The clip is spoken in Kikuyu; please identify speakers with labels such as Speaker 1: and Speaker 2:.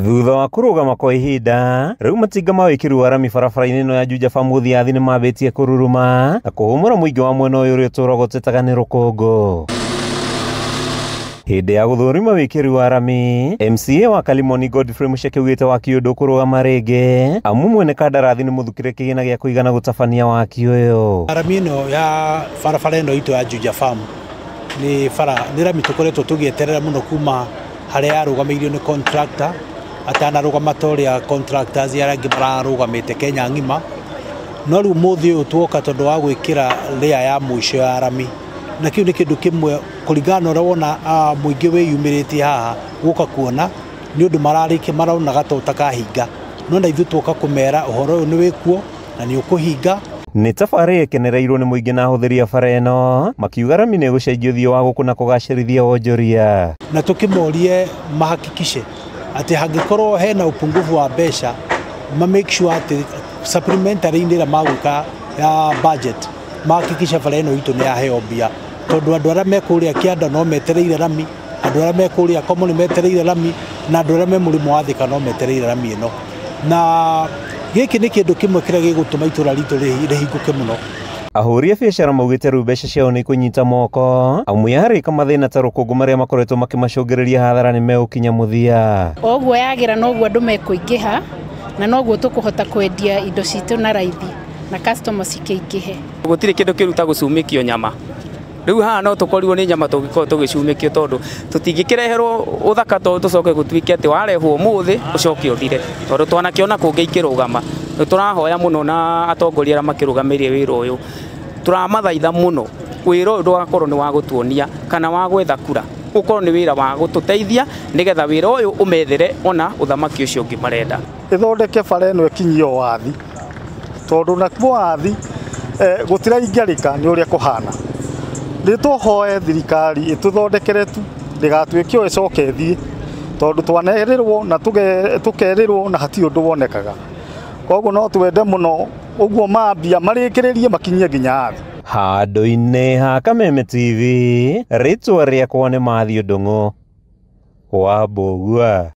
Speaker 1: Thutha wa kũrũgama kwa ihinda, rĩu matinga ma wĩkĩri wa rami barabara-inĩ ĩno ya Juja Farm gũthiĩ Athi nĩmambĩtie kũruruma na kũhũmũra mũingĩ wa mwena ũyũ ũrĩa ũtũraga ũtetaga nĩ rũkũngũ. Hĩndĩ ya gũthũrima wĩkĩri wa rami, MCA wa Kalimoni Godfrey Mucheke augĩte waki ũyũ ndũkũrũgama rĩngĩ, amu mwene kandarathi nĩ mũthukĩre kĩgĩna gĩa kũigana gũtabania waki ũyũ.
Speaker 2: Rami ĩno ya barabara ĩno itũ ya Juja Farm nĩ bara nĩ rami tũkoretwo tũgĩeterera mũno kuma harĩa yarũgamĩirio nĩ contractor atanarũgama ta ũrĩa contractors arĩa angĩ mararũgamĩte Kenya ng'ima. No rĩu mũthĩ ũyũ tuoka tondũ wa gwĩkĩra layer ya mũico ya rami, na kĩu nĩ kĩndũ kĩmwe kũringana na ũrĩa wona mũingĩ wĩyumĩrĩtie haha gũka kuona nĩ ũndũ mararĩkia maronaga ta ũtakahinga, no na ithuĩ tuoka kũmera ũhoro ũyũ nĩ wĩkuo na nĩ ũkũhinga.
Speaker 1: Nĩ tabarĩra ĩkenereirwo nĩ mũingĩ na ahũthĩri a bara ĩno makiuga rami nĩ ĩgũcenjia ũthiũ wa gũkũ na kũgacĩrithia wonjoria.
Speaker 2: Na tũkĩmorie mahakikishe atĩ hangĩkorwo hena upungufu wa mbeca ma make sure atĩ supplementary-inĩ ĩrĩa magwĩka ya budget mahakikishe bara ĩno itũ nĩ yaheo mbia, tondũ andũ arĩa me kũrĩa kĩanda no metereire rami, andũ arĩa me kũrĩa Komo nĩ metereire rami, na andũ arĩa me mũrĩmo wa Thika no metereire rami ĩno. Na gĩkĩ nĩ kĩndũ kĩmwe kĩrĩa gĩgũtũma itũra ritũ rĩhingũke mũno.
Speaker 1: Ahũri a biacara maugĩte rĩu mbeca ciao nĩ ikũnyita moko, amu yarĩka mathĩna ta rũkũngũ marĩa makoretwo makĩmacũngĩrĩria hathara nĩ megũkinya mũthia.
Speaker 3: O ũguo yagĩra noguo andũ mekũingĩha na noguo tũkũhota kwendia indo citũ na raithi na customer cikĩingĩhe.
Speaker 4: Gũtirĩ kĩndũ kĩruta gũcumĩkio nyama. Rĩu haha no tũkorirwo nĩ nyama tũngĩkorwo tũgĩcumĩkio tondũ tũtingĩkĩreherwo ũthaka tondũ tũcoke gũtuĩke atĩ warehwo ũmũthĩ ũcoke ũthire, tondũ twanakĩona kũngĩ ikĩrũgama. Nĩ tũrahoya mũno na atongoria arĩa makĩrũgamĩrĩire wĩra ũyũ, tũramathaitha mũno wĩra ũyũ ndũgakorwo nĩ wa gũtuonia kana wa gwetha kura, ũkorwo nĩ wĩra wa gũtũteithia nĩgetha wĩra ũyũ ũmethere ona ũthamaki ũcio ũngĩ marenda.
Speaker 5: Ĩthondeke bara ĩno ĩkinyie Wathi, tondũ nakuo Wathi gũtiraingĩrĩka nĩ ũrĩa kũhana. Nĩ tũhoe thirikari ĩtũthondekere tu ndĩgatuĩke o ĩcoke ĩthiĩ, tondũ twanerĩrwo na tũkerĩrwo na hatirĩ ũndũ wonekaga. Koguo no twende mũno ũguo mambia marĩkĩrĩrie makinyie nginya Athi.
Speaker 1: Handũ-inĩ ha Kameme TV, rĩtwa rĩakwa nĩ Matthew Ndung'u wa Mbũgua.